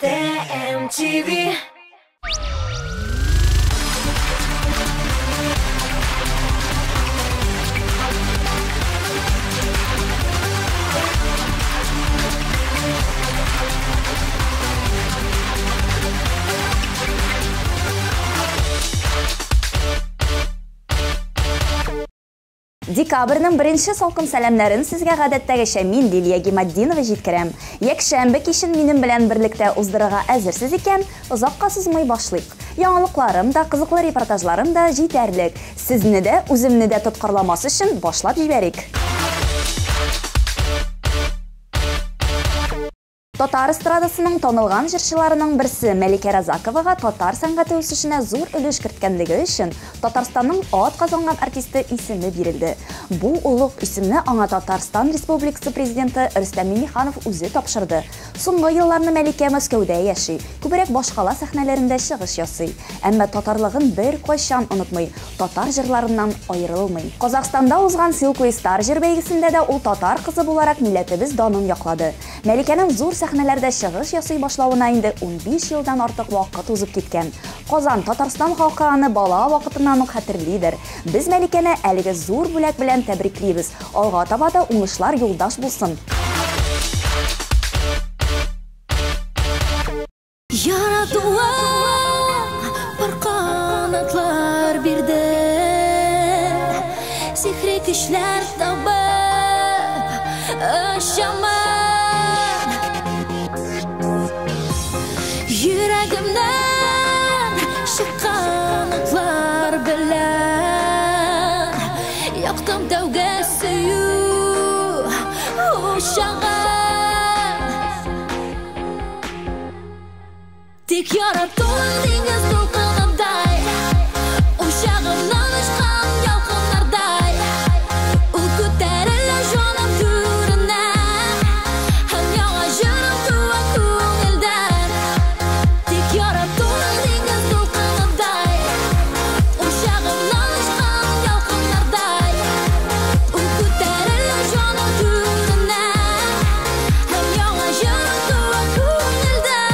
TMTV. Декабрьнең беренче салкын сәламнәрен сезгә гадәттәгечә мин, Лилия Гиматдинова җиткерәм. Якшәмбе кичен минем белән берлектә уздырырга әзерсез икән, озакка сузмый башлыйк. Яңалыкларым да, кызыклы репортажларым да җитәрлек. Сезне дә, үземне дә тоткарламас өчен башлап җибәрик. Татар эстрадасының танылган җырчыларының берсе Мәликә Разаковага татар сәнгате үсешенә зур өлеш керткәнлеге өчен Татарстанның ат казанган артисты исеме бирелде. Бу олуг исемне аңа Татарстан Республикасы президенты Рөстәм Миңнеханов үзе тапшырды. Соңгы елларны Мәликә Мәскәүдә яши, күбрәк башкала сәхнәләрендә чыгыш ясый. Әмма татарлыгын беркайчан онытмый, татар җырларыннан аерылмый. Казахстанда узган Силкуй Стар җыр бәйгесендә дә ул татар кызы буларак милләтебез данын яклады. Мәликәнең зур сәхнәләрдә чыгыш ясый башлавына инде 15 елдан артык вакыт узып киткән. Казан, Татарстан халкы аны бала вакытыннан ук хәтерлидер. Без Мәликәне әлеге зур бүләк белән тәбриклибез. Алга таба да уңышлар юлдаш булсын. Яратуың пар канатлар бирде, сихри көчләр табып очамын. Йөрәгемнән чыккан утлар белән яктым тәүге сөю учагын. Тик яратуың диңгез дулкынындай, учагымнан очкан ялкыннардай. Ул күтәрелә җаным түренә, һәм яңа җырым туа күңелдән. Тик яратуың диңгез дулкынындай, учагымнан очкан ялкыннардай. Ул күтәрелә җаным түренә, һәм яңа җырым туа күңелдән.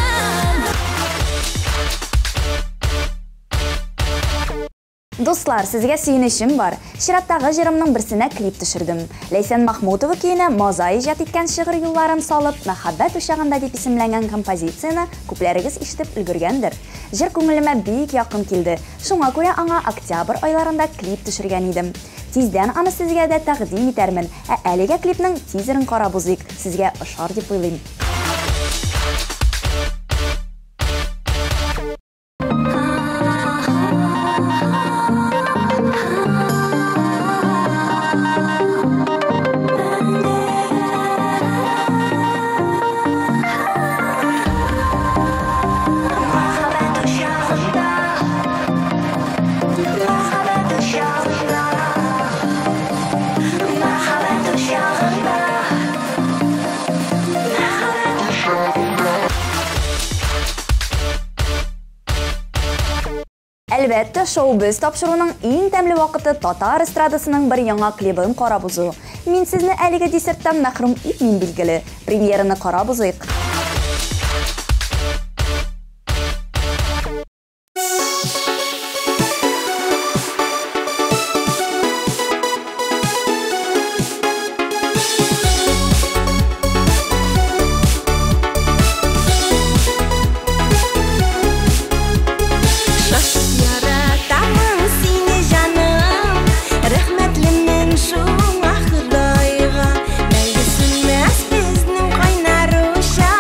Дуслар, сезгә сөенечем бар. Чираттагы җырымның берсенә клип төшердем. Ләйсән Махмутова көенә Маза иҗат иткән шигырь юлларын салып, Мәхәббәт учагында дип исемләнгән композицияне күпләрегез ишетеп өлгергәндер. Җыр күңелемә бик якын килде. Шуңа күрә аңа октябрь айларында клип төшергән идем. Тиздән аны сезгә дә тәкъдим итәрмен. Ә әлегә клипның тизерын карап узыйк. Сезгә ошар дип уйлыйм. Мәхәббәт учагында, мәхәббәт учагында, мәхәббәт учагында, мәхәббәт учагында. Әлбәттә, шоу-біз тапшыруның иң тәмле вакыты татар эстрадасының бер яңа клибын карап узу. Мин сезне әлеге десерттан мәхрүм итмим билгеле. Премьераны карап узыйк. Шашып яратамын сине, җаным, рәхмәтлемен шуңа Ходайга. Мәңге сүнмәс безнең кайнар учак.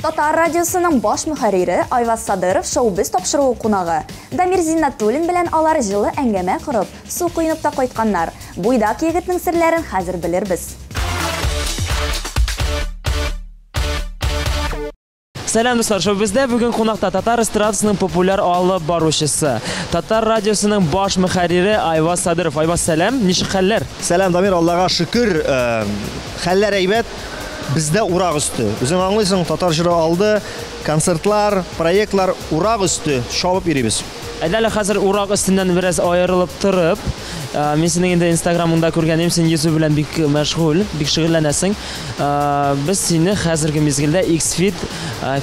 Татар радиосының баш мөхәррире Айваз Садыров Шоу-біз тапшыруы кунагы. Дамир Зиннатуллин белән алар җылы әңгәмә корып, су коенып та кайтканнар. Буйдак егетнең серләрен хәзер белербез. Сәлам, дуслар! Шоу бездә бүген кунакта татар эстрадасының популяр алып баручысы, Татар радиосының баш мөхәррире Айваз Садыров. Айваз, сәлам, ничек хәлләр? Сәлам, Дамир, Аллага шөкер, хәлләр әйбәт. Бездә урак өсте. Үзең аңлыйсың, татар җыры алды, концертлар, проектлар, урак өсте, чабып йөрибез. Әйдә әле хәзер урак өстеннән бераз аерылып торып, мин синең инде Инстаграмыңда күргәнем, син йөзү белән бик мәшгуль, бик шөгыльләнәсең. Без сине хәзерге мизгелдә X-Fit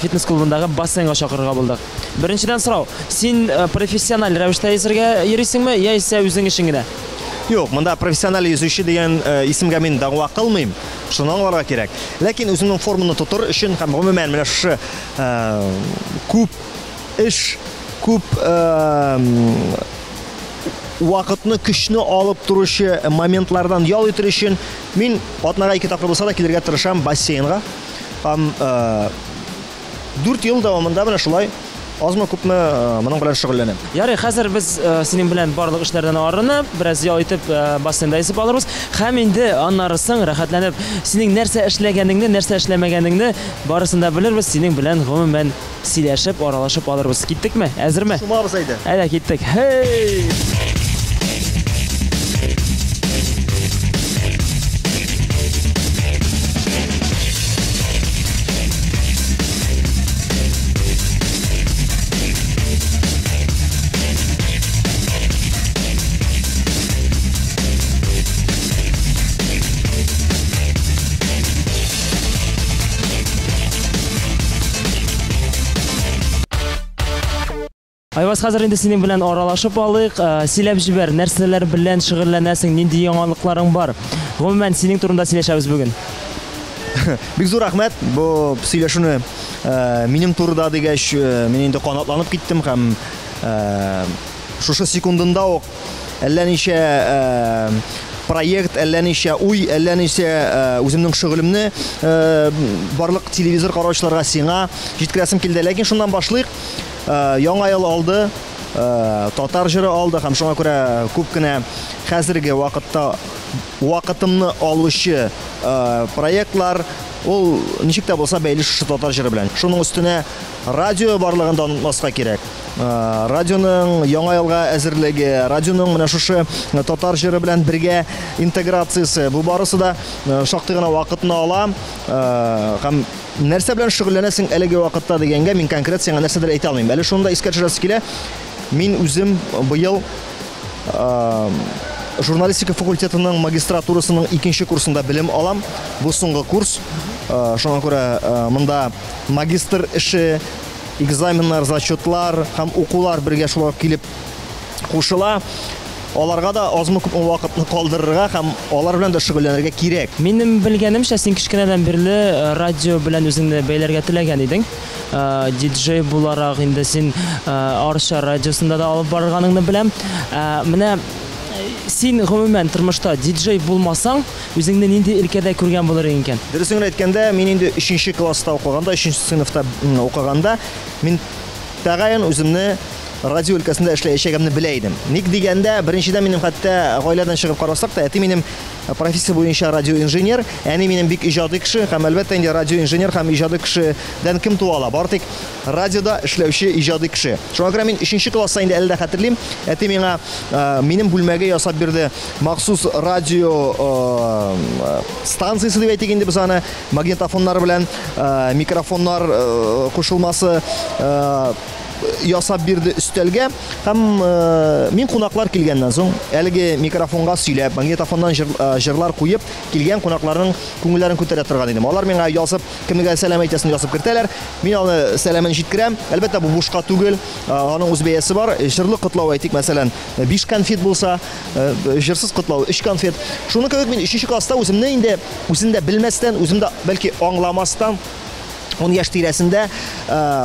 фитнес клубындагы бассейнга чакырырга булдык. Беренчедән сорау, син профессиональ рәвештә йөзергә йөрисеңме, яисә үзең өчен генә? Юк, монда профессиональ йөзүче дигән исемгә мин дәгъва кылмыйм. Шуны аңларга кирәк. Ләкин үземнең форманы тотыр өчен һәм гомумән менә шушы күп эш, күп вакытны, көчне алып торучы моментлардан ял итер өчен мин атнага 2 тапкыр булса да килергә тырышам бассейнга. Һәм 4 ел дәвамында менә шулай азмы күпме моның белән шөгыльләнәм. Ярый, хәзер без синең белән барлык эшләрдән арынып, бераз ял итеп бассейнда йөзеп алырбыз. Һәм инде аннары соң рәхәтләнеп синең нәрсә эшләгәнеңне, нәрсә эшләмәгәнеңне барысын да белербез, синең белән гомумән сөйләшеп, аралашып алырбыз. Киттекме? Әзерме? Шумабыз әйдә. Әйдә, киттек. Хей! Айваз, хәзер инде синең белән аралашып алыйк. Сөйләп җибәр, нәрсәләр белән шөгыльләнәсең, нинди яңалыкларың бар? Гомумән, синең турында сөйләшәбез бүген. Бик зур рәхмәт бу сөйләшүне минем турыда дигәч, мин инде канатланып киттем һәм шушы секундында ук әллә ничә проект, әллә ничә уй, әллә ничә үземнең шөгылемне барлык телевизор караучыларга сиңа җиткерәсем килде. Ләкин шуннан башлыйк. Яңа ел алды, татар җыры алды һәм шуңа күрә күп кенә хәзерге вакытта вакытымны алучы проектлар ул ничек тә булса бәйле шушы татар җыры белән. Шуның өстенә радио барлыгын да онытмаска кирәк. Радионың яңа елга әзерлеге, радионың менә шушы татар җыры белән бергә интеграциясе, бу барысы да шактый гына вакытны ала. Һәм нәрсә белән шөгыльләнәсең әлеге вакытта дигәнгә мин конкрет сиңа нәрсәдер әйтә алмыйм. Әле шуны да искә төшерәсе килә. Мин үзем быел журналистика факультетының магистратурасының 2-нче курсында белем алам. Бу соңгы курс. Шуңа күрә монда магистр эше, экзаменнар, зачетлар һәм укулар бергә шулай килеп кушыла. Аларга да азмы күпме вакытны калдырырга һәм алар белән дә шөгыльләнергә кирәк. Минем белгәнемчә, син кечкенәдән бирле радио белән үзеңне бәйләргә теләгән идең. Диджей буларак инде син Арча радиосында да алып барганыңны беләм. Менә син гомумән тормышта диджей булмасаң, үзеңне нинди өлкәдә күргән булыр идең икән? Дөресен генә әйткәндә, мин инде 3-нче класста укыганда, 3-нче сыйныфта укыганда, мин тәгаен үземне радио өлкәсендә эшләячәгемне белә идем. Ник дигәндә, беренчедән минем хәтта гаиләдән чыгып карасак та, әти минем профессия буенча радиоинженер, әни минем бик иҗади кеше һәм әлбәттә инде радиоинженер һәм иҗади кешедән кем туа ала? Бары тик радиода эшләүче иҗади кеше. Шуңа күрә мин 3-нче класста инде әле дә хәтерлим, әти миңа минем бүлмәгә ясап бирде махсус радио станциясе дип әйтик инде без аны, магнитофоннар белән микрофоннар кушылмасы ясап бирде өстәлгә. Һәм мин кунаклар килгәннән соң әлеге микрофонга сөйләп, магнитофоннан җырлар куеп килгән кунакларның күңелләрен күтәрә торган идем. Алар миңа язып, кемгә сәлам әйтәсен язып кертәләр. Мин аны сәламен җиткерәм. Әлбәттә, бу бушка түгел, аның үз бәясе бар. Җырлы котлау әйтик, мәсәлән, 5 конфет булса, җырсыз котлау 3 конфет. Шуны кебек мин 3-нче класста үземне инде үзем дә белмәстән, үзем дә бәлки аңламастан 10 яшь тирәсендә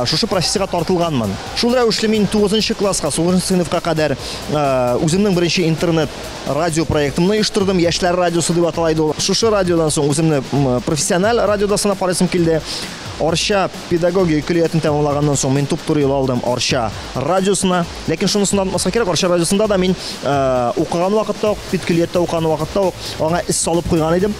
шушы профессиягә тартылганмын. Шул рәвешле мин 9-нчы класска, 9-нчы сыйныфка кадәр үземнең беренче интернет радио проектымны оештырдым. Яшьләр радиосы дип атала иде ул. Шушы радиодан соң үземне профессиональ радиода сынап карыйсым килде. Арча педагогия көллиятен тәмамлаганнан соң мин туп-туры юл алдым Арча радиосына. Ләкин шунысын онытмаска кирәк, Арча радиосында да мин укыган вакытта ук, педкөллияттә укыган вакытта ук аңа эз салып куйган идем.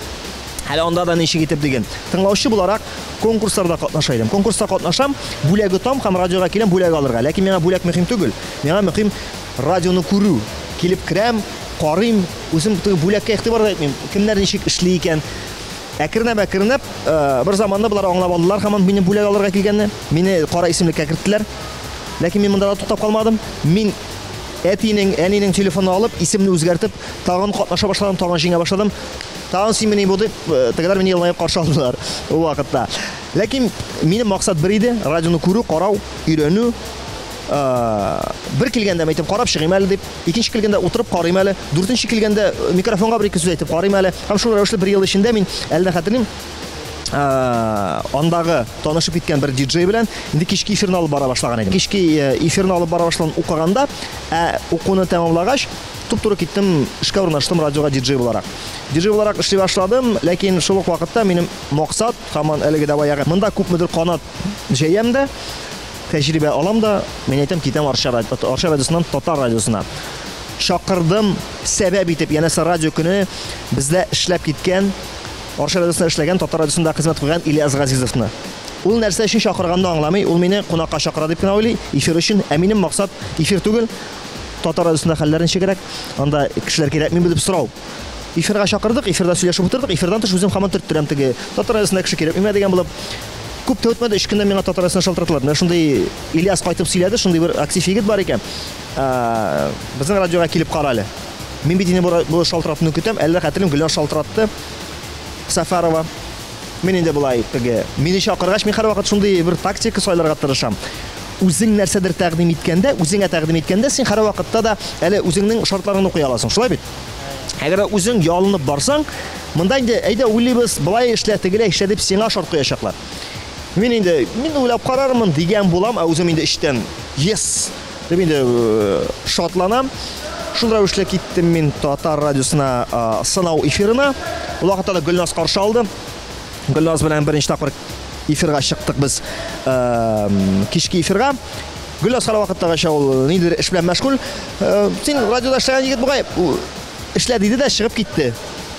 Әле анда да ничек итеп диген. Тыңлаучы буларак конкурсларда катнаша идем. Конкурста катнашам, бүләк отам һәм радиога киләм бүләк алырга. Ләкин миңа бүләк мөһим түгел. Миңа мөһим радионы күрү. Килеп керәм, карыйм, үзем теге бүләккә игътибар да итмим. Кемнәр ничек эшли икән. Әкренләп-әкренләп, бер заманны болар аңлап алдылар һәм минем бүләк алырга килгәнне. Мине кара исемлеккә керттеләр. Ләкин мин монда да туктап калмадым. Мин әтинең, әнинең телефонын алып, исемне үзгәртеп, тагын катнаша башладым, тагын җиңә башладым. Тагын син мине бу дип, тегеләр мине елмаеп каршы алдылар ул вакытта. Ләкин минем максат бер иде, радионы күрү, карау, өйрәнү. Бер килгәндә әйтеп карап чыгыйм әле дип, икенче килгәндә утырып карыйм әле, дүртенче килгәндә микрофонга бер ике сүз әйтеп карыйм әле. Һәм шул рәвешле бер ел эчендә мин әле дә хәтерлим, андагы танышып киткән бер диджей белән инде кичке эфирны алып бара башлаган идем. Кичке эфирны алып бара башлаган укыганда, ә укуны тәмамлагач, туп-туры киттем, эшкә урнаштым радиога диджей буларак. Диджей буларак эшли башладым, ләкин шул ук вакытта минем максат һаман әлеге дә баягы. Монда күпмедер канат җәям дә, тәҗрибә алам да, мин әйтәм, китәм Арча радиосыннан Татар радиосына. Чакырдым, сәбәп итеп, янәсе радио көне бездә эшләп киткән, Арча радиосында эшләгән, Татар радиосында хезмәт куйган Ильяс Газизовны. Ул нәрсә өчен чакырганны аңламый, ул мине кунакка чакыра дип кенә уйлый, эфир өчен. Ә минем максат эфир түгел, Татар радиосында хәлләр ничегрәк, анда кешеләр кирәкмиме дип сорау. Эфирга чакырдык, эфирда сөйләшеп утырдык, эфирдан тыш үзем һаман төрттерәм теге Татар радиосында кеше кирәкмиме дигән булып. Күп тә үтмәде, 3 көннән миңа Татар радиосына шалтыратылар. Менә шундый Ильяс кайтып сөйләде, шундый бер актив егет бар икән. Безнең радиога килеп кара әле. Мин бит инде бу шалтыратуны көтәм, әллә хәтерлим, Гөлназ шалтыратты. Сафарова. Мин инде болай теге, мине чакыргач, мин һәрвакыт шундый бер тактика сайларга тырышам. Үзең нәрсәдер тәкъдим иткәндә, үзеңә тәкъдим иткәндә, син һәрвакытта да әле үзеңнең шартларыңны куя аласың, шулай бит? Әгәр үзең ялынып барсаң, монда инде әйдә уйлыйбыз, болай эшлә, тегеләй эшлә дип сиңа шарт куячаклар. Мин инде, мин уйлап карармын дигән булам, ә үзем инде эчтән yes дип инде шатланам. Шул рәвешле киттем мин Татар радиосына сынау эфирына. Ул вакытта да Гөлназ каршы алды. Гөлназ белән беренче тапкыр эфирга чыктык без, кичке эфирга. Гөлназ һәр вакыттагыча ул ниндидер эш белән мәшгуль. Син радиода эшләгән егет бугай, эшлә диде дә чыгып китте.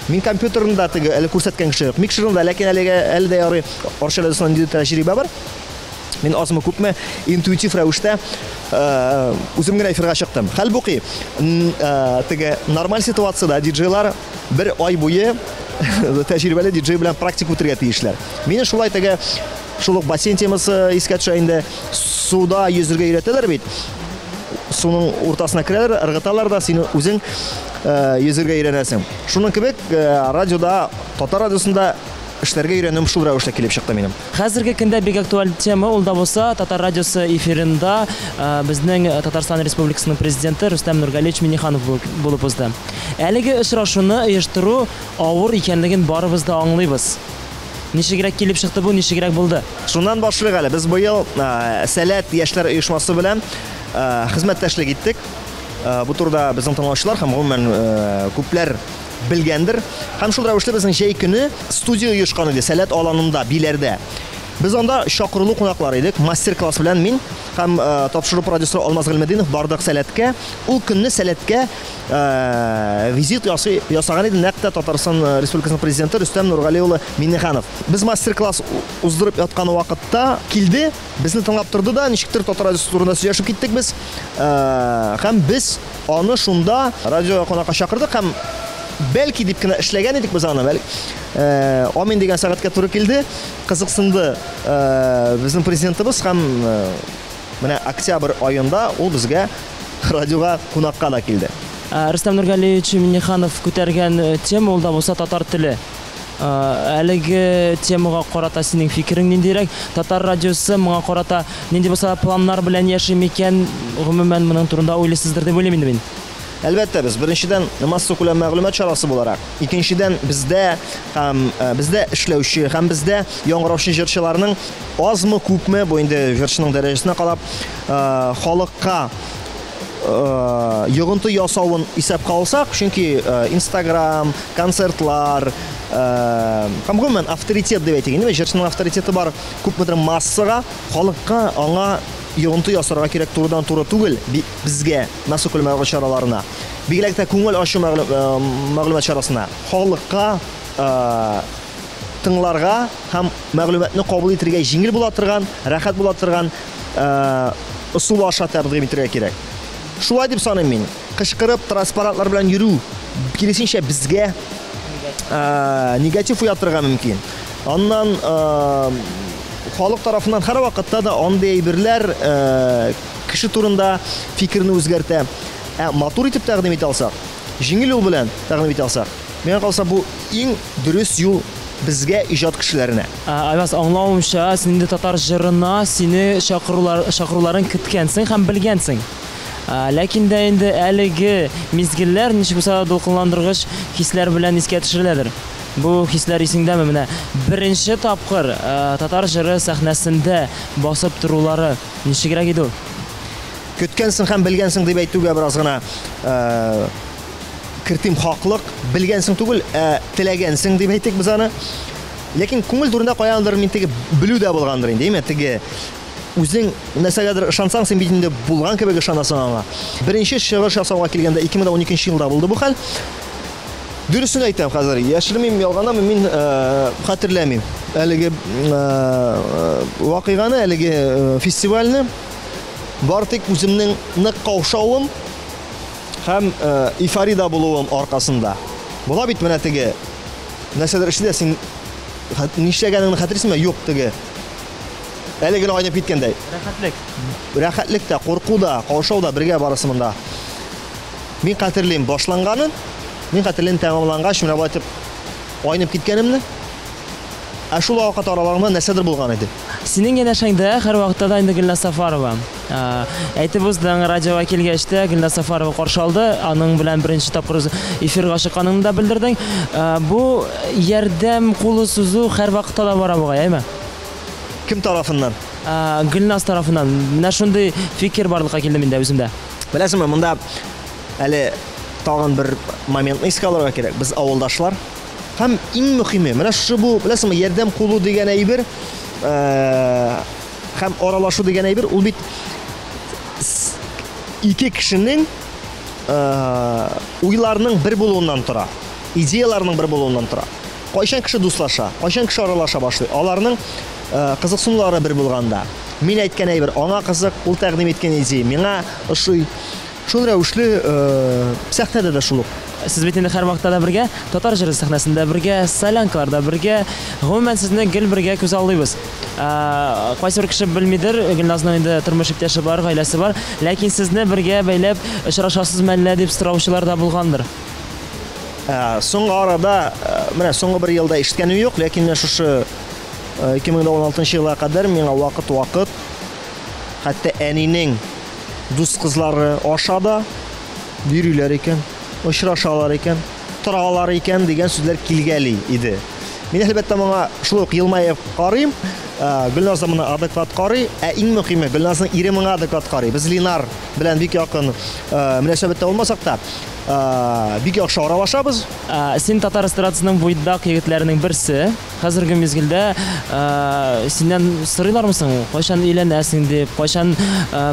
Мин компьютерында теге әле күрсәткән кеше юк. Микшерында, ләкин әлегә әле дә ярый Арча радиосында ниндидер тәҗрибә бар. Мин азмы күпме интуитив рәвештә үзем генә эфирга чыктым. Хәлбуки, теге нормаль ситуациядә диджейлар бер ай буе тәҗрибәле диджей белән практика үтергә тиешләр. Мине шулай теге шул ук бассейн темасы искә төшә инде. Суда йөзергә өйрәтәләр бит. Суның уртасына керәләр, ыргыталар да, син үзең йөзергә өйрәнәсең. Шуның кебек радиода, Татар радиосында эшләргә өйрәнүем шул рәвешле килеп чыкты минем. Хәзерге көндә бик актуаль тема ул да булса Татар радиосы эфирында безнең Татарстан Республикасының президенты Рөстәм Нургалиевич Минниханов булып узды. Әлеге очрашуны оештыру авыр икәнлеген барыбыз да аңлыйбыз. Ничегрәк килеп чыкты бу, ничегрәк булды? Шуннан башлыйк әле. Без быел Сәләт яшьләр оешмасы белән хезмәттәшлек иттек. Бу турыда безнең тыңлаучылар һәм гомумән күпләр белгәндер. Һәм шул рәвешле безнең җәй көне студия оешкан иде Сәләт аланында, Биләрдә. Без анда чакырулы кунаклар идек. Мастер-класс белән мин һәм тапшыру продюсеры Алмаз Гыйльметдинов бардык Сәләткә. Ул көнне Сәләткә визит ясаган иде нәкъ тә Татарстан Республикасының президенты Рөстәм Нургали улы Минниханов. Без мастер-класс уздырып яткан вакытта килде, безне тыңлап торды да, ничектер Татар радиосы турында сөйләшеп киттек без. Һәм без аны шунда радиога кунакка чакырдык һәм бәлки дип кенә эшләгән идек без аны, бәлки, амин дигән сәгатькә туры килде. Кызыксынды безнең президентыбыз һәм менә октябрь аенда ул безгә радиога кунакка да килде. Рөстәм Нургалиевич Минниханов күтәргән тема ул да булса татар теле. Әлеге темага карата синең фикерең ниндирәк? Татар радиосы моңа карата нинди булса планнар белән яши микән? Гомумән моның турында уйлыйсыздыр дип уйлыйм инде мин. Әлбәттә, без беренчедән массакүләм мәгълүмат чарасы буларак, икенчедән бездә һәм бездә эшләүче һәм бездә яңгыраучы җырчыларның азмы күпме, бу инде җырчының дәрәҗәсенә карап, халыкка йогынты ясавын исәпкә алсак, чөнки Instagram, концертлар, Һәм гомумән авторитет дип әйтик инде, җырчының авторитеты бар күпмедер массага, халыкка аңа йогынты ясарга кирәк турыдан-туры түгел, безгә, массакүләм мәгълүмат чараларына, бигрәк тә күңел ачу мәгълүмат чарасына, халыкка тыңларга һәм мәгълүматны кабул итергә җиңел була торган, рәхәт була торган ысул аша тәкъдим итергә кирәк. Шулай дип саныйм мин. Кычкырып, транспарантлар белән йөрү, киресенчә, безгә негатив уятырга мөмкин. Аннан халык тарафыннан һәрвакытта да андый әйберләр кеше турында фикерне үзгәртә. Ә матур итеп тәкъдим итә алсак, җиңел юл белән тәкъдим итә алсак, миңа калса, бу иң дөрес юл безгә, иҗат кешеләренә. Айваз, аңлавымча, син инде татар җырына сине чакырулар, чакыруларын көткәнсең һәм белгәнсең. Ләкин дә инде әлеге мизгелләр ничек булса да дулкынландыргыч хисләр белән искә төшереләдер. Бу хисләр исеңдәме? Менә беренче тапкыр татар җыры сәхнәсендә басып торулары ничегрәк иде ул? Көткәнсең һәм белгәнсең дип әйтүгә бераз гына кертим хаклык. Белгәнсең түгел, ә теләгәнсең дип әйтик без аны. Ләкин күңел түрендә каяндыр мин теге белү дә булгандыр инде, әйме? Теге үзең нәрсәгәдер ышансаң, син бит инде булган кебек ышанасың аңа. Беренче чыгыш ясауга килгәндә 2012 елда булды бу хәл. Дөресен әйтәм хәзер, яшермим, ялганамын, мин хәтерләмим. Әлеге вакыйганы, әлеге фестивальне бар тик үземнең нык каушавым һәм эйфорида булуым аркасында. Була бит менә теге нәрсәдер эшли дә син нишләгәнеңне хәтерлисеңме? Юк, теге әле генә айнып киткәндәй. Рәхәтлек. Рәхәтлек тә, курку да, каушау да бергә барысы монда. Мин хәтерлим башланганын, мин хәтерлим тәмамлангач, менә болай итеп айнып киткәнемне. Ә шул вакыт араларында нәрсәдер булган иде. Синең янәшәңдә һәрвакытта да инде Гөлназ Сафарова. Әйтеп уздың, радиога килгәч тә Гөлназ Сафарова каршы алды. Аның белән беренче тапкыр эфирга чыкканыңны да белдердең. Бу ярдәм кулы сузу һәрвакытта да бара бугай, әйме? Кем тарафыннан? Гөлназ тарафыннан. Менә шундый фикер барлыкка килде миндә үземдә. Беләсеңме, монда әле тагын бер моментны искә алырга кирәк. Без авылдашлар. Һәм иң мөһиме, менә шушы бу, беләсеңме, ярдәм кулу дигән әйбер, һәм аралашу дигән әйбер, ул бит ике кешенең уйларының бер булуыннан тора, идеяларының бер булуыннан тора. Кайчан кеше дуслаша, кайчан кеше аралаша башлый, аларның кызыксынулары бер булганда. Мин әйткән әйбер аңа кызык, ул тәкъдим иткән идея миңа ошый. Шул рәвешле сәхнәдә дә шул ук. Сез бит инде һәрвакытта да бергә, татар җыры сәхнәсендә бергә, солянкаларда бергә, гомумән сезне гел бергә күз аллыйбыз. Кайсы бер кеше белмидер, Гөлназның инде тормыш иптәше бар, гаиләсе бар, ләкин сезне бергә бәйләп очрашасызмы әллә дип сораучылар да булгандыр. Соңгы арада, менә соңгы бер елда ишеткәнем юк, ләкин менә шушы 2016 елга кадәр миңа вакыт-вакыт хәтта әнинең дус кызлары аша да йөриләр икән, очрашалар икән, торалар икән дигән сүзләр килгәли иде. Мин әлбәттә моңа шул ук елмаеп карыйм, Гөлназ да моны адекват карый, ә иң мөһиме Гөлназның ире моңа адекват карый. Без Линар белән бик якын мөнәсәбәттә булмасак та, бик яхшы аралашабыз. Син татар эстрадасының буйдак егетләренең берсе. Хәзерге мизгелдә синнән сорыйлармы соң, кайчан өйләнәсең дип, кайчан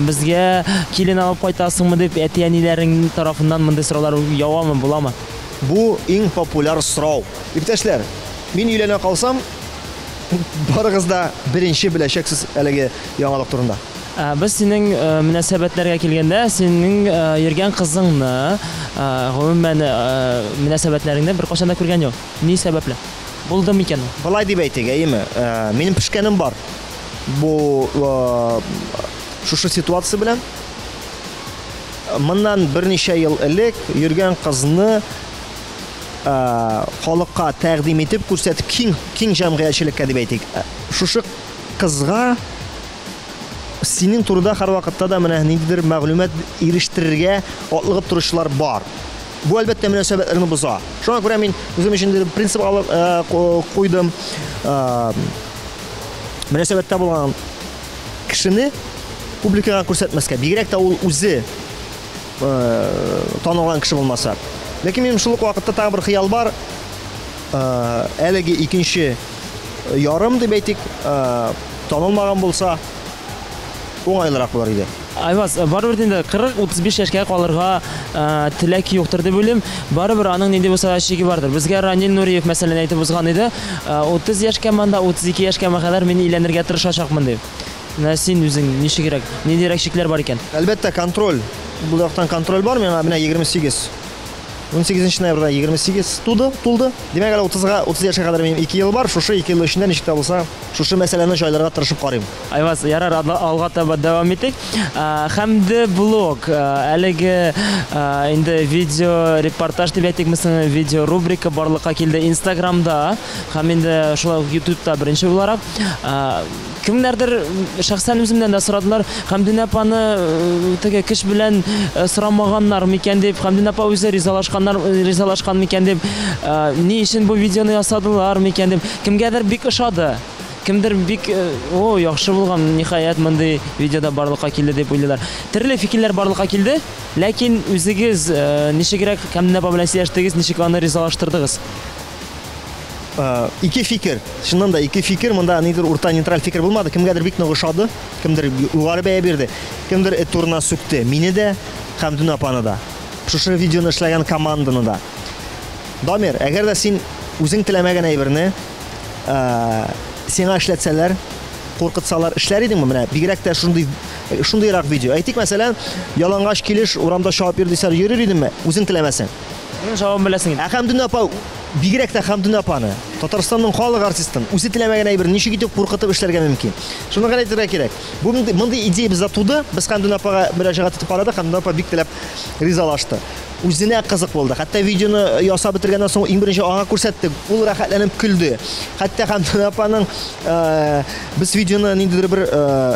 безгә килен алып кайтасыңмы дип, әти-әниләрең тарафыннан мондый сораулар явамы, буламы? Бу иң популяр сорау. Иптәшләр, мин өйләнә калсам, барыгыз да беренче беләчәксез әлеге яңалык турында. Без синең мөнәсәбәтләргә килгәндә, синең йөргән кызыңны, гомумән, мөнәсәбәтләреңне беркайчан да күргән юк. Ни сәбәпле? Булды микән ул? Болай дип әйтик, әйеме? Минем пешкәнем бар. Бу шушы ситуация белән. Моннан берничә ел элек йөргән кызны халыкка тәкъдим итеп, күрсәтеп, киң җәмгыятьчелеккә дип әйтик. Шушы кызга синең турыда һәрвакытта да менә ниндидер мәгълүмат ирештерергә атлыгып торучылар бар. Бу әлбәттә мөнәсәбәтләрне боза. Шуңа күрә мин үзем өчен бер принцип алып куйдым. Мөнәсәбәттә булган кешене публикага күрсәтмәскә, бигрәк тә ул үзе танылган кеше булмаса. Ләкин минем шул ук вакытта тагы бер хыял бар. Әлеге икенче ярым дип әйтик, танылмаган булса, уңайлырак булыр иде. Айваз, барыбер инде 40-35 яшькә калырга теләк юктыр дип уйлыйм. Барыбер аның нинди булса да чиге бардыр. Безгә Ранил Нуриев мәсәлән әйтеп узган иде, 30 яшькә монда, 32 яшькә кадәр мин өйләнергә тырышачакмын дип. Менә син үзең ничегрәк, ниндирәк чикләр бар икән? Әлбәттә, контроль. Бу яктан контроль бар, миңа менә 28. 18 ноябрьдә 28 туды, тулды. Димәк, әле 30-га, 30 яшькә кадәр минем 2 ел бар. Шушы 2 ел эчендә ничек тә булса, шушы мәсьәләне җайларга тырышып карыйм. Айваз, ярар, алга таба дәвам итик. Хәмде блог, әлеге инде видео репортаж дип әйтикме соң, видео рубрика барлыкка килде Инстаграмда һәм инде шулай ук Ютубта беренче буларак. Кемнәрдер шәхсән үземнән дә сорадылар, Хәмдүнә апаны теге кеш белән сорамаганнар микән дип, Хәмдүнә апа үзе ризалашканнар, ризалашкан микән дип, ни өчен бу видеоны ясадылар микән дип. Кемгәдер бик ошады. Кемдер бик, о, яхшы булган, ниһаять, мондый видеода барлыкка килде дип уйлыйлар. Төрле фикерләр барлыкка килде, ләкин үзегез ничегрәк Хәмдүнә апа белән сөйләштегез, ничек аны ризалаштырдыгыз? Ике фикер. Чыннан да ике фикер. Монда нидер урта нейтраль фикер булмады. Кемгәдер бик нык ошады, кемдер югары бәя бирде, кемдер эт турына сүкте. Мине дә, Хәмдүнә апаны да. Шушы видеоны эшләгән команданы да. Дамир, әгәр дә син үзең теләмәгән әйберне сиңа эшләтсәләр, куркытсалар, эшләр идеңме? Менә бигрәк тә шундый шундыйрак видео. Әйтик, мәсәлән, ялангач килеш урамда чабып йөр дисәләр, йөрер идеңме? Үзең теләмәсәң. Минем җавабын беләсең инде. Ә Хәмдүнә апа, бигрәк тә Хәмдүнә апаны, Татарстанның халык артистын, үзе теләмәгән әйберне ничек итеп куркытып эшләргә мөмкин? Шуны гына әйтергә кирәк. Бу мондый идея бездә туды. Без Хәмдүнә апага мөрәҗәгать итеп карадык, Хәмдүнә апа бик теләп ризалашты. Үзенә кызык булды. Хәтта видеоны ясап бетергәннән соң иң беренче аңа күрсәттек. Ул рәхәтләнеп көлде. Хәтта Хәмдүнә апаның без видеоны ниндидер бер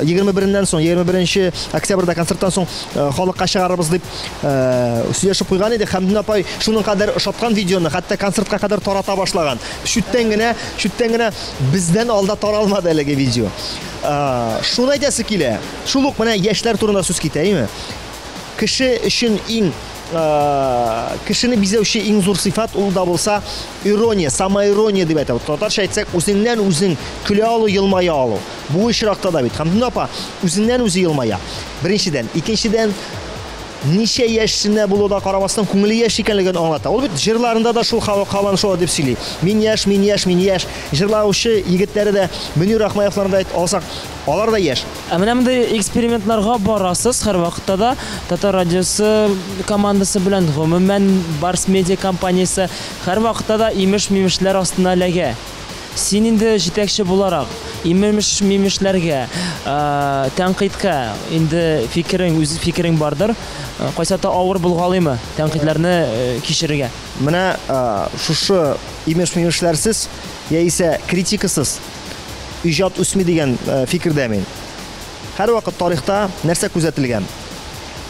21-ннән соң, 21 октябрьдә концерттан соң халыкка чыгарырбыз дип сөйләшеп куйган идек. Хәмдүнә апай шуның кадәр ошаткан видеоны, хәтта концертка кадәр тарата башлаган. Чүттән генә, чүттән генә бездән алда таралмады әлеге видео. Шуны әйтәсе килә. Шул ук менә яшьләр турында сүз китә, әйеме? Кеше өчен иң кешене бизәүче иң зур сыйфат ул да булса ирония, самоирония дип әйтә. Татарча әйтсәк, үзеңнән үзең көлә алу, елмая алу. Бу очракта да бит Хәмдүнә апа үзеннән үзе елмая. Беренчедән, икенчедән, ничә яшенә булуына карамастан, күңеле яшь икәнлеген аңлата. Ул бит җырларында да шул һаман шулай дип сөйли. Мин яшь, мин яшь, мин яшь. Җырлаучы егетләре дә, Мөнир Рахмаевларны да алсак, алар да яшь. Ә менә мондый экспериментларга барасыз һәрвакытта да Татар радиосы командасы белән, гомумән, Барс Медиа компаниясе һәрвакытта да имеш-мимешләр астына эләгә. Син инде җитәкче буларак, имеш-мимешләргә, тәнкыйтькә инде фикерең, үз фикерең бардыр. Кайсата авыр булгалыймы тәнкыйтьләрне кичерергә? Менә шушы имеш-мимешләрсез яисә критикасыз иҗат үсми дигән фикердә мин. Һәрвакыт тарихта нәрсә күзәтелгән?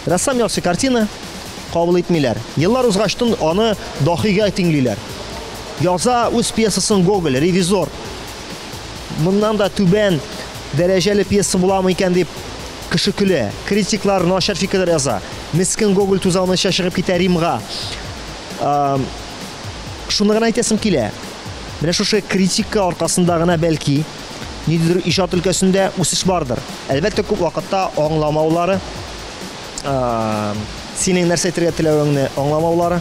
Рәссам ясый картина, кабул итмиләр. Еллар узгачтын аны дахигә тиңлиләр. Яза үз пьесасын Гоголь, Ревизор. Моннан да түбән дәрәҗәле пьеса буламы икән дип кеше көлә. Критиклар начар фикерләр яза. Мескен Гоголь түзә алмыйча чыгып китә Римга. Шуны гына әйтәсем килә. Менә шушы критика аркасында гына бәлки ниндидер иҗат өлкәсендә үсеш бардыр. Әлбәттә, күп вакытта аңламаулары, синең нәрсә әйтергә теләвеңне аңламаулары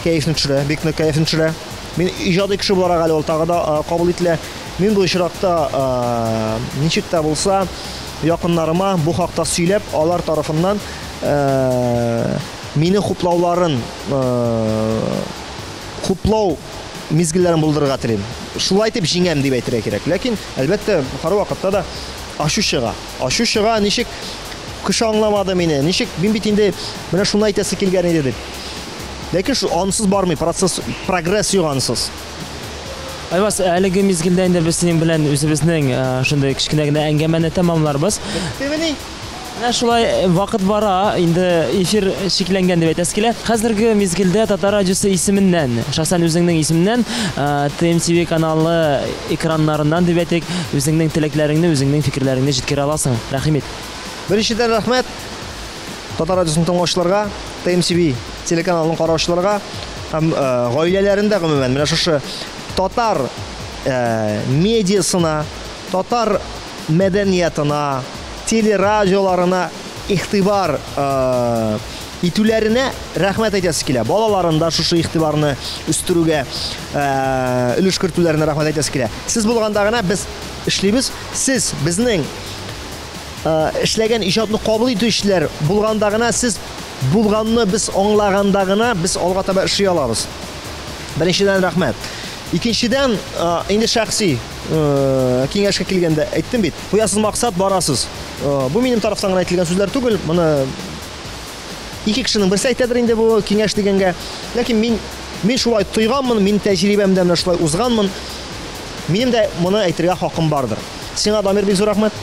кәефне төшерә, бик нык кәефне төшерә. Мин иҗади кеше буларак әле ул тагы да кабул ителә. Мин бу очракта ничек тә булса якыннарыма бу хакта сөйләп, алар тарафыннан мине хуплауларын хуплау мизгелләрен булдырырга телим. Шулай итеп җиңәм дип әйтергә кирәк. Ләкин, әлбәттә, һәрвакытта да ачу чыга. Ачу чыга, ничек кеше аңламады мине, ничек мин бит инде менә шуны әйтәсе килгән иде дип. Ләкин шу ансыз бармый, процесс, прогресс юк ансыз. Айваз, әлеге мизгелдә инде без синең белән үзебезнең шундый кечкенә генә әңгәмәне тәмамларбыз. Беттемени? Менә шулай вакыт бара, инде эфир чикләнгән дип әйтәсе килә. Хәзерге мизгелдә Татар радиосы исеменнән, шәхсән үзеңнең исемнән, ТМТВ каналы экраннарыннан дип әйтик, үзеңнең теләкләреңне, үзеңнең фикерләреңне җиткерә аласың. Рәхим ит. Беренчедән рәхмәт Татар радиосын тыңлаучыларга, ТМТВ телеканалын караучыларга һәм гаиләләрендә гомумән менә шушы Татар медиасына, татар мәдәниятына, телерадиоларына игътибар итүләренә рәхмәт әйтәсе килә. Балаларында шушы игътибарны үстерүгә өлеш кертүләренә рәхмәт әйтәсе килә. Сез булганда гына без эшлибез. Сез безнең эшләгән иҗатны кабул итүчеләр булганда гына, сез булганны без аңлаганда гына без алга таба эшли алабыз. Беренчедән, рәхмәт. Икенчедән, инде шәхси киңәшкә килгәндә әйттем бит, куясыз максат, барасыз. Бу минем тарафтан гына әйтелгән сүзләр түгел, моны ике кешенең берсе әйтәдер инде бу киңәш дигәнгә. Ләкин мин шулай тойганмын, мин тәҗрибәмдә менә шулай узганмын. Минем дә моны әйтергә хакым бардыр. Сиңа, Дамир, бик зур рәхмәт.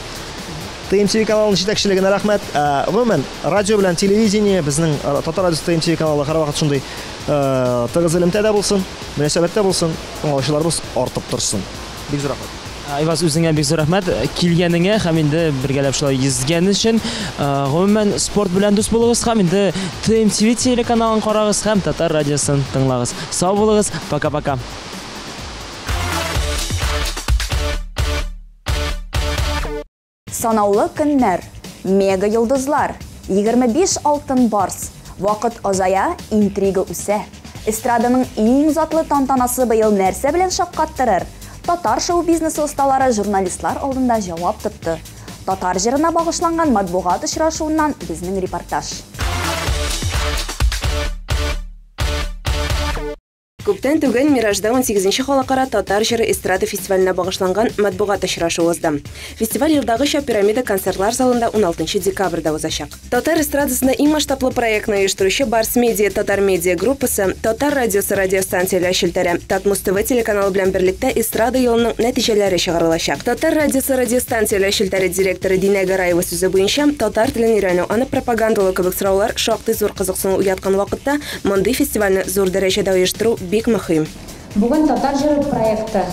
ТМТВ каналының җитәкчелегенә рәхмәт. Гомумән, радио белән телевидение, безнең Татар радиосы ТМТВ каналы һәрвакыт шундый тыгыз элемтәдә булсын, мөнәсәбәттә булсын, тыңлаучыларыбыз артып торсын. Бик зур рәхмәт. Айваз, үзеңә бик зур рәхмәт килгәнеңә һәм инде бергәләп шулай йөзгән өчен. Гомумән, спорт белән дус булыгыз һәм инде ТМТВ телеканалын карагыз һәм Татар радиосын тыңлагыз. Сау булыгыз, пока-пока. Санаулы көннәр, мега йолдызлар, 25 алтын барс. Вакыт азая, интрига үсә. Эстраданың иң затлы тантанасы быел нәрсә белән шаккаттырыр? Татар шоу-бизнесы осталары журналистлар алдында җавап тотты. Татар җырына багышланган матбугат очрашуыннан безнең репортаж. Күптән түгел Миражда 18-нче халыкара татар җыры эстрада фестиваленә багышланган матбугат очрашуы узды. Фестиваль елдагыча Пирамида концертлар залында 16 декабрьдә узачак. Татар эстрадасында иң масштаблы проектны оештыручы Барс Медиа Татар Медиа группасы, Татар радиосы радиостанцияләр челтәре, Татмус ТВ телеканалы белән берлектә эстрада елының нәтиҗәләре чыгарылачак. Татар радиосы радиостанцияләр челтәре директоры Динә Гараева сүзе буенча, татар телен өйрәнү, аны пропагандалау кебек сораулар шактый зур кызыксыну уяткан вакытта мондый фестивальне зур дәрәҗәдә оештыру бик мөһим. Бүген Татар җыры проекты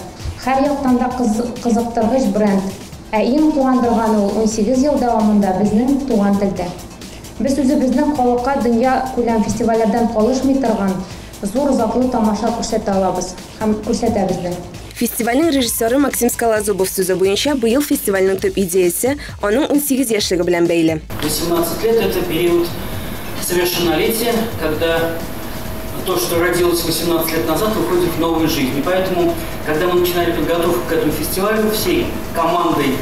һәр яктан да кызыктыргыч бренд. Ә иң куандырганы ул 18 ел дәвамында безнең туган телдә. Без үзебезнең халыкка дөнья күләм фестивальләрдән калышмый торган зур затлы тамаша күрсәтә алабыз һәм күрсәтәбез дә. Фестивальнең режиссеры Максим Скалозубов сүзе буенча, быел фестивальнең төп идеясе аның 18 яшьлеге белән бәйле. 18 лет это период совершеннолетия, когда то, что родилось 18 лет назад, выходит в новую жизнь. И поэтому, когда мы начинали подготовку к этому фестивалю, всей командой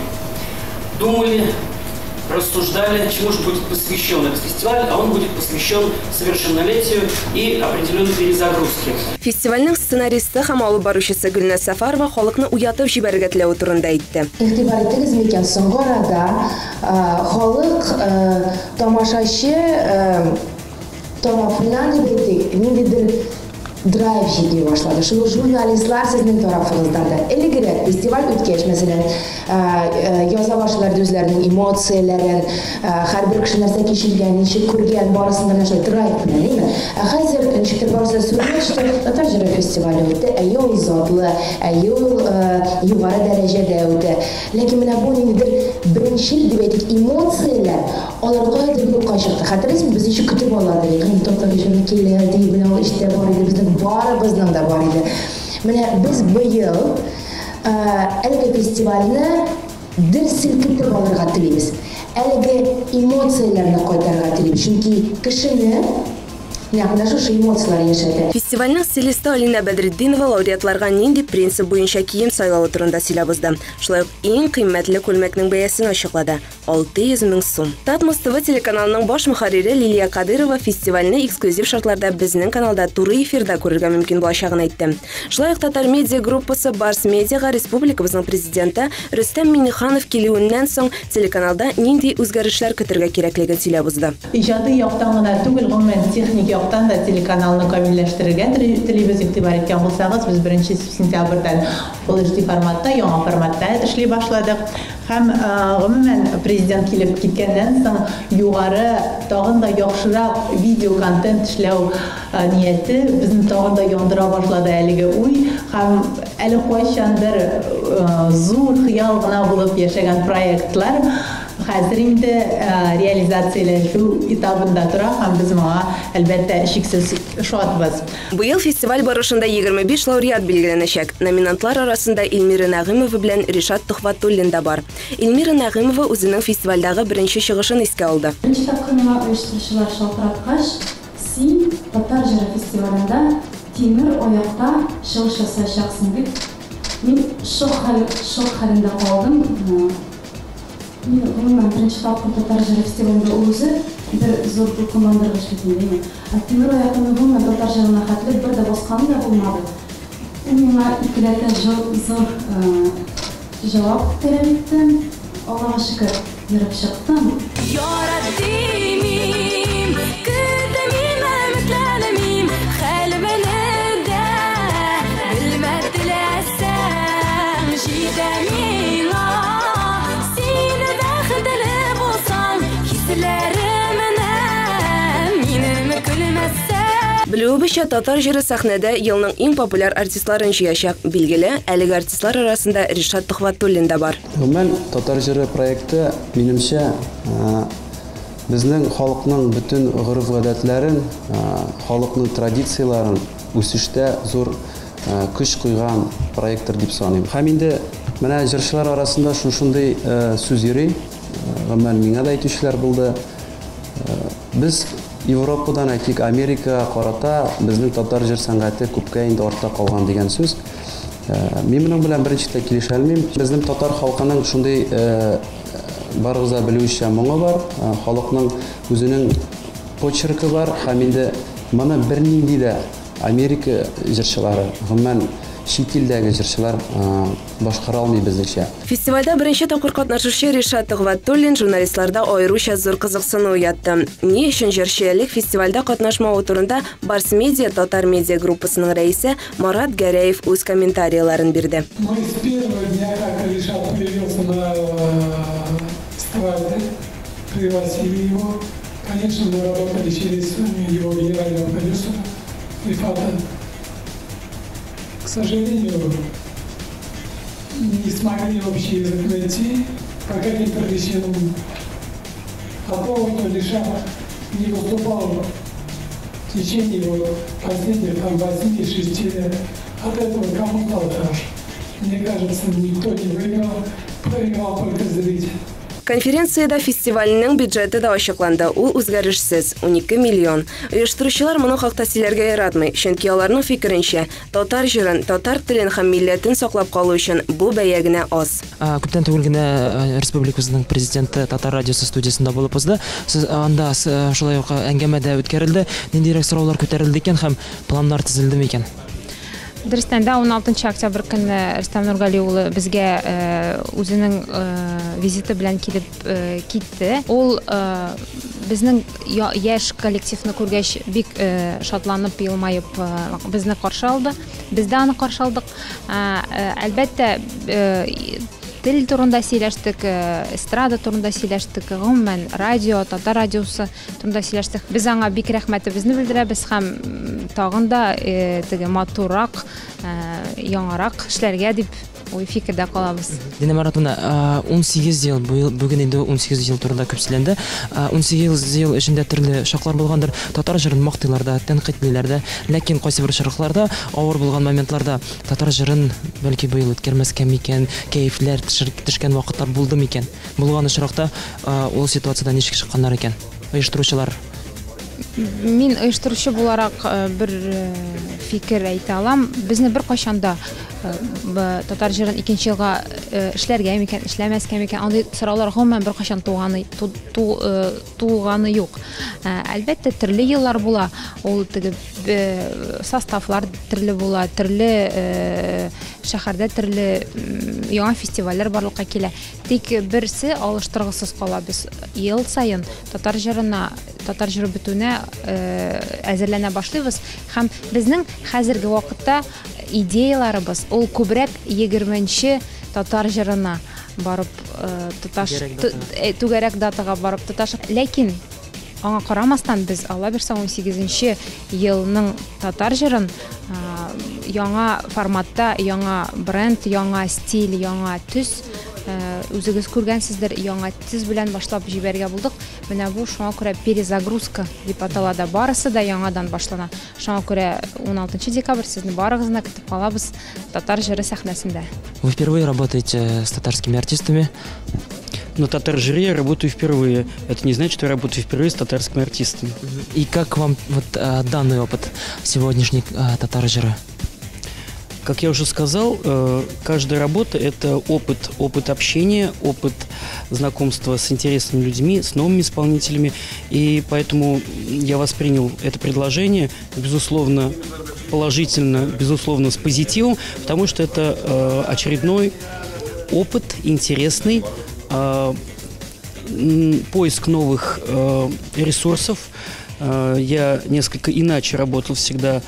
думали, рассуждали, чему же будет посвящен этот фестиваль, а он будет посвящен совершеннолетию и определенной перезагрузке. Фестивальнең сценаристы һәм алып баручысы Гөлназ Сафарова халыкны уятып җибәрергә теләве турында әйтте. Игътибар итегез микән, соңгы арада халык тамашачы тарафыннан дип әйтик, ниндидер драйв җитми башлады. Шул журналистлар сезнең тарафыгыздан да. Элегрәк фестиваль үткәч, мәсәлән, яза башлар үзләренең эмоцияләрен, һәрбер кеше нәрсә кичергән, ничек күргән, барысын да шулай драйв белән, әйме? Ә хәзер ничектер барысы сүрелә төште. Татар җыры фестивале үтте, әйе ул затлы, әйе ул югары дәрәҗәдә үтә. Ләкин менә бу ниндидер беренчел дип әйтик эмоцияләр, алар кайдыр юкка чыкты. Хәтерлисезме, без ничек көтеп ала идек? Татар җыры килә, ди, менә ул эштә бар иде, безнең барыбызның да бар иде. Менә без быел әлеге фестивальне дер селкетеп алырга телибез. Әлеге эмоцияләрне кайтарырга телибез. Чөнки кешене нәкъ менә шушы эмоцияләр яшәтә. Фестивальнең стилисты Алина Бәдретдинова лауреатларга нинди принцип буенча кием сайлавы турында сөйләп узды. Шулай ук иң кыйммәтле күлмәкнең бәясен ачыклады – 600 мең сум. Татмус ТВ телеканалының баш мөхәррире Лилия Кадырова фестивальне эксклюзив шартларда безнең каналда туры эфирда күрергә мөмкин булачагын әйтте. Шулай ук Татар медиа группасы Барс Медиага республикабызның президенты Рөстәм Миңнеханов килүеннән соң телеканалда нинди үзгәрешләр көтергә кирәклеген сөйләп узды. Иҗади яктан гына түгел, гомумән техник яктан да телеканалны камилләштерергә телибез. Игътибар иткән булсагыз, без 1 сентябрьдән Full HD форматта, яңа форматта эшли башладык. Һәм гомумән президент килеп киткәннән соң югары тагын да яхшырак видео контент эшләү нияте безне тагын да яндыра башлады әлеге уй. Һәм әле кайчандыр зур хыял гына булып яшәгән проектлар Хәзер инде реализацияләшү этабында тора һәм без моңа, әлбәттә, чиксез шатбыз. Быел фестиваль барышында 25 лауреат билгеләнәчәк. Номинантлар арасында Эльмира Нәгыймова белән Ришат Төхвәтуллин да бар. Эльмира Нәгыймова үзенең фестивальдәге беренче чыгышын искә алды. Беренче тапкыр миңа оештыручылар шалтыраткач, син Татар җыры фестивалендә тимер аякта чыгыш ясаячаксың дип, мин шок хәл, шок хәлендә калдым. Мин гомумән беренче тапкыр Татар җыры фестивалендә ул үзе бер зур дулкынландыргыч бит инде, әйме. Ә тимер аякта мин гомумән татар җырына хәтле бер дә басканым да булмады. Ул миңа икеләтә зур җавап таләп итте. Аллага шөкер, ерып чыктым. Ярат димим, көтмим, өметләнмим, хәлемне дә белмә теләсәң, җитә миңа. Син бәхетле булсаң, хисләремне минем көлмәсәң. Белүебезчә, Татар җыры сәхнәдә елның иң популяр артистларын җыячак. Билгеле, әлеге артистлар арасында Ришат Төхвәтуллин да бар. Гомумән, Татар җыры проекты, минемчә, безнең халыкның бөтен гореф-гадәтләрен, халыкның традицияләрен үсештә зур көч куйган проекттыр дип саныйм. Һәм инде менә җырчылар арасында шушындый сүз йөри, гомумән, миңа да әйтүчеләр булды. Без Европадан, әйтик, Америкага карата безнең татар җыр сәнгате күпкә инде артта калган дигән сүз. Мин моның белән берничек тә килешә алмыйм. Безнең татар халкының шундый, барыгыз да белүечә, моңы бар, халыкның үзенең почеркы бар һәм инде моны бернинди дә Америка җырчылары, гомумән, чит илдәге җырчылар башкара алмый безнеңчә. Фестивальдә беренче тапкыр катнашучы Ришат Төхвәтуллин журналистларда аеруча зур кызыксыну уятты. Ни өчен җырчы элек фестивальдә катнашмавы турында Барс Медиа татар медиа группасының рәисе Марат Гәрәев үз комментарийларын бирде. Мы с первого дня, как Ришат появился на эстраде, пригласили его. Конечно, мы работали через его генерального продюсера Рифата. К сожалению, не смогли общий язык найти по каким-то причинам. А то, что Ришат не выступал в течение вот последних там 8-6 лет, от этого кому стало хорошо? Мне кажется, никто не выиграл, проиграл только зритель. Конференциядә фестивальнең бюджеты да ачыкланды. Ул үзгәрешсез 12 миллион. Оештыручылар моның хакта сөйләргә яратмый, чөнки аларның фикеренчә, татар җырын, татар телен һәм милләтен саклап калу өчен бу бәя генә аз. Күптән түгел генә республикабызның президенты Татар радиосы студиясендә булып узды. Сез анда шулай ук әңгәмә дә үткәрелде. Ниндирәк сораулар күтәрелде икән һәм планнар төзелде микән? Дөрестән дә, 16 октябрь көнне Рөстәм Нургали улы безгә үзенең визиты белән килеп китте. Ул безнең яшь коллективны күргәч бик шатланып, елмаеп безне каршы алды. Без дә аны каршы алдык. Әлбәттә, тел турында сөйләштек, эстрада турында сөйләштек, гомумән, радио, татар радиосы турында сөйләштек. Без аңа бик рәхмәтебезне белдерәбез һәм тагын да теге матуррак, яңарак эшләргә дип уй фикердә калабыз. Динә Маратовна, 18 ел, бүген инде 18 ел турында күп сөйләнде. 18 ел эчендә төрле чаклар булгандыр. Татар җырын мактыйлар да, тәнкыйтьлиләр дә. Ләкин кайсы бер очракларда, авыр булган моментларда татар җырын бәлки быел үткәрмәскә микән, кәефләр төшкән вакытлар булды микән? Булган очракта ул ситуациядән ничек чыкканнар икән оештыручылар? Мин оештыручы буларак бер фикер әйтә алам. Безне бер кайчан да татар җырын икенче елга эшләргә микән, эшләмәскә микән, андый сораулар гомумән бер кайчан туганы юк. Әлбәттә, төрле еллар була. Ул теге составлар төрле була, төрле шәһәрдә төрле яңа фестивальләр барлыкка килә. Тик берсе алыштыргысыз кала. Без ел саен татар җырына, татар җыры бетүенә әзерләнә башлыйбыз һәм безнең хәзерге вакытта идеяларыбыз ул күбрәк 20-нче татар җырына барып тоташ, түгәрәк датага барып тоташ. Ләкин аңа карамастан без Алла бирсә 18-нче елның татар җырын яңа форматта, яңа бренд, яңа стиль, яңа төс Үзегез күргәнсездер, яңа төс белән башлап җибәрергә булдык. Менә бу шуңа күрә перезагрузка дип атала да. Барысы да яңадан башлана. Шуңа күрә 16 декабрь сезне барыгызны да көтеп калабыз Татар җыры сәхнәсендә. Вы впервые работаете с татарскими артистами? На Татар җыры я работаю впервые. Это не значит, что я работаю впервые с татарскими артистами. И как вам вот данный опыт сегодняшний Татар җыры? Как я уже сказал, каждая работа – это опыт, опыт общения, опыт знакомства с интересными людьми, с новыми исполнителями. И поэтому я воспринял это предложение, безусловно, положительно, безусловно, с позитивом, потому что это очередной опыт, интересный, поиск новых ресурсов. Я несколько иначе работал всегда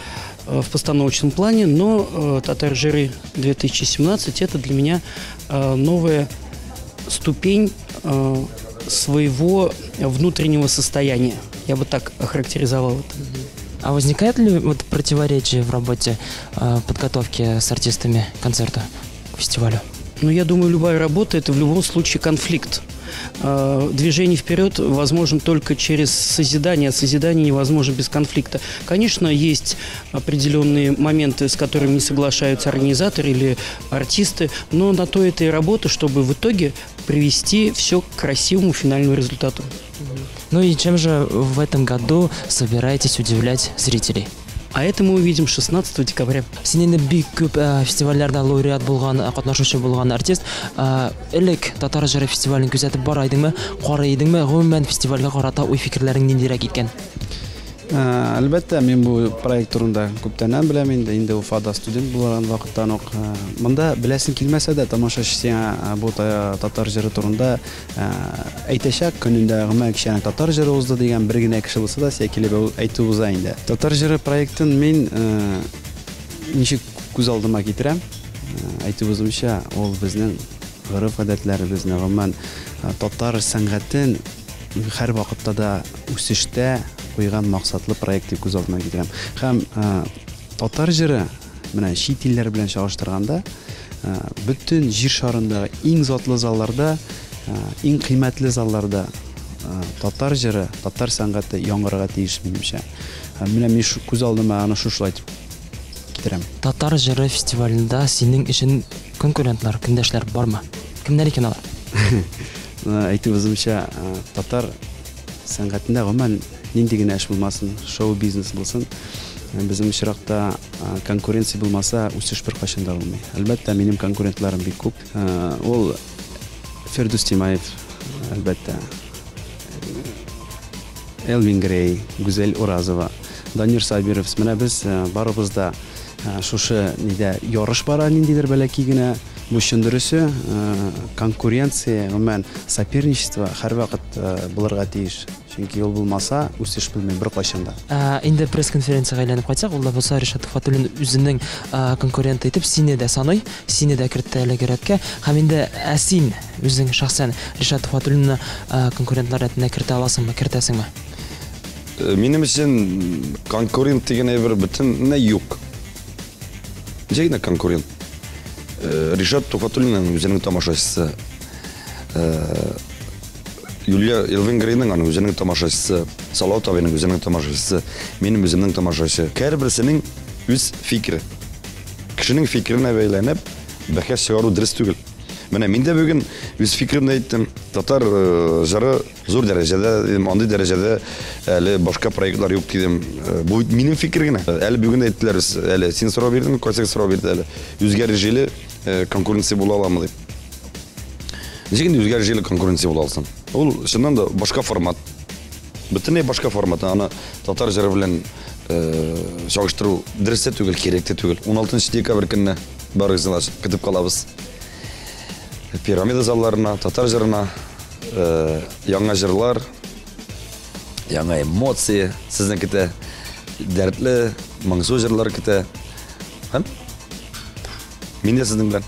в постановочном плане, но Татар җыры 2017 – это для меня новая ступень своего внутреннего состояния. Я бы так охарактеризовал это. А возникает ли вот противоречие в работе подготовки с артистами концерта к фестивалю? Ну, я думаю, любая работа – это в любом случае конфликт. Движение вперед возможно только через созидание, а созидание невозможно без конфликта. Конечно, есть определенные моменты, с которыми не соглашаются организаторы или артисты, но на то это и работа, чтобы в итоге привести все к красивому финальному результату. Ну и чем же в этом году собираетесь удивлять зрителей? А это мы увидим 16 декабря. Син инде бик күп фестивальләрдә лауреат булган, катнашучы булган артист. Элек Татар җыры фестивален күзәтеп бара идеңме, карый идеңме? Гомумән фестивальгә карата уй-фикерләрең ниндирәк икән? Әлбәттә, мин бу проект турында күптәннән беләм инде, инде Уфада студент булган вакыттан ук. Монда беләсең килмәсә дә, тамашачы сиңа бу татар җыры турында әйтәчәк, көнендә гомумән кичәне татар җыры узды дигән бер генә кеше булса да, сиңа килеп әйтү уза инде. Татар җыры проектын мин ничек күз алдыма китерәм? Әйтү узымча, ул безнең гореф-гадәтләребезне, гомумән татар сәнгатен һәр вакытта да үсештә куйган максатлы проект дип күз алдына китерәм. Һәм татар җыры менә чит илләр белән чагыштырганда, бөтен җир шарындагы иң затлы залларда, иң кыйммәтле залларда татар җыры, татар сәнгате яңгырарга тиеш минемчә. Менә мин күз алдыма аны шушылай итеп китерәм. Татар җыры фестивалендә синең өчен конкурентлар, көндәшләр бармы? Кемнәр икән алар? Әйтүебеземчә, татар сәнгатендә гомумән нинди генә эш булмасын, шоу-бизнес булсын, безнең очракта конкуренция булмаса, үсеш беркайчан да булмый. Әлбәттә, минем конкурентларым бик күп. Ул Фирдүс Тимаев, әлбәттә, Элвин Грей, Гүзәл Уразова, Данир Сабиров. Менә без барыбыз да шушы нидә ярыш бара, ниндидер бәләкәй генә. Бу чын дөресе, конкуренция, гомумән соперничество һәрвакыт булырга тиеш. Чөнки ул булмаса, үсеш булмый беркайчан да. Инде пресс-конференциягә әйләнеп кайтсак, ул да булса Ришат Туфатуллин үзенең конкуренты итеп сине дә саный, сине дә кертте әлеге рәткә. Һәм инде ә син үзең шәхсән Ришат Туфатуллинны конкурентлар рәтенә кертә аласыңмы, кертәсеңме? Минем өчен конкурент дигән әйбер бөтенләй юк. Ничә генә конкурент? Ришат Туфатуллинның үзенең тамашачысы, Юлия Элвин Грейның аның үзенең тамашачысы, Салават абыйның үзенең тамашачысы, минем үземнең тамашачы. Һәрберсенең үз фикере. Кешенең фикеренә бәйләнеп, бәхәс чыгару дөрес түгел. Менә мин дә бүген үз фикеремне әйттем. Татар җыры зур дәрәҗәдә, дидем, андый дәрәҗәдә әле башка проектлар юк дидем. Бу минем фикер генә. Әле бүген әйттеләр, әле син сорау бирдең, кайсы сорау бирде әле. Үзгә режимле конкуренция була аламы дип. Ничек инде үзгә режимле конкуренция була алсын? Ул чыннан да башка формат. Бөтенләй башка формат. Аны татар җыры белән чагыштыру дөрес тә түгел, кирәк тә түгел. 16 декабрь көнне барыгызны да көтеп калабыз. Пирамида залларына, татар җырына, яңа җырлар, яңа эмоция сезне көтә, дәртле, моңсу җырлар көтә. Һәм мин дә сезнең белән.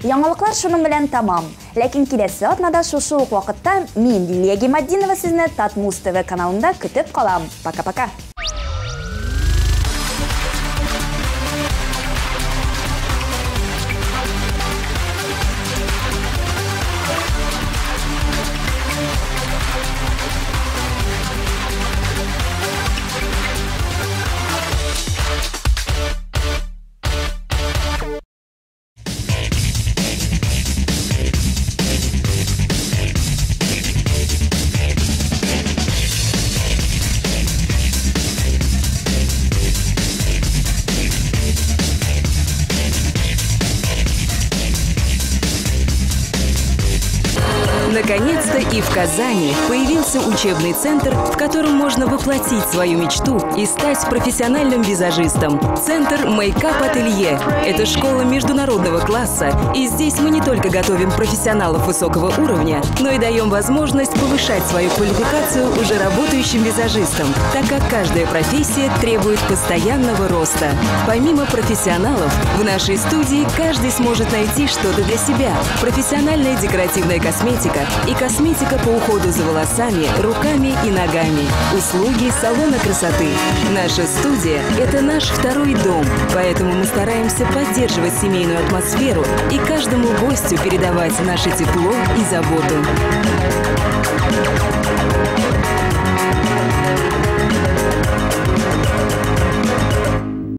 Яңалыклар шуның белән тамам. Ләкин киләсе атнада шушы ук вакытта мин, Лилия Гиматдинова, сезне Татмуз ТВ каналында көтеп калам. Пока-пока. Наконец-то и в Казани появился учебный центр, в котором можно воплотить свою мечту и стать профессиональным визажистом. Центр Makeup Ателье – это школа международного класса, и здесь мы не только готовим профессионалов высокого уровня, но и даем возможность повышать свою квалификацию уже работающим визажистам, так как каждая профессия требует постоянного роста. Помимо профессионалов, в нашей студии каждый сможет найти что-то для себя. Профессиональная декоративная косметика и косметика по уходу за волосами, руками и ногами. Услуги салона красоты. Наша студия – это наш второй дом, поэтому мы стараемся поддерживать семейную атмосферу и каждому гостю передавать наше тепло и заботу.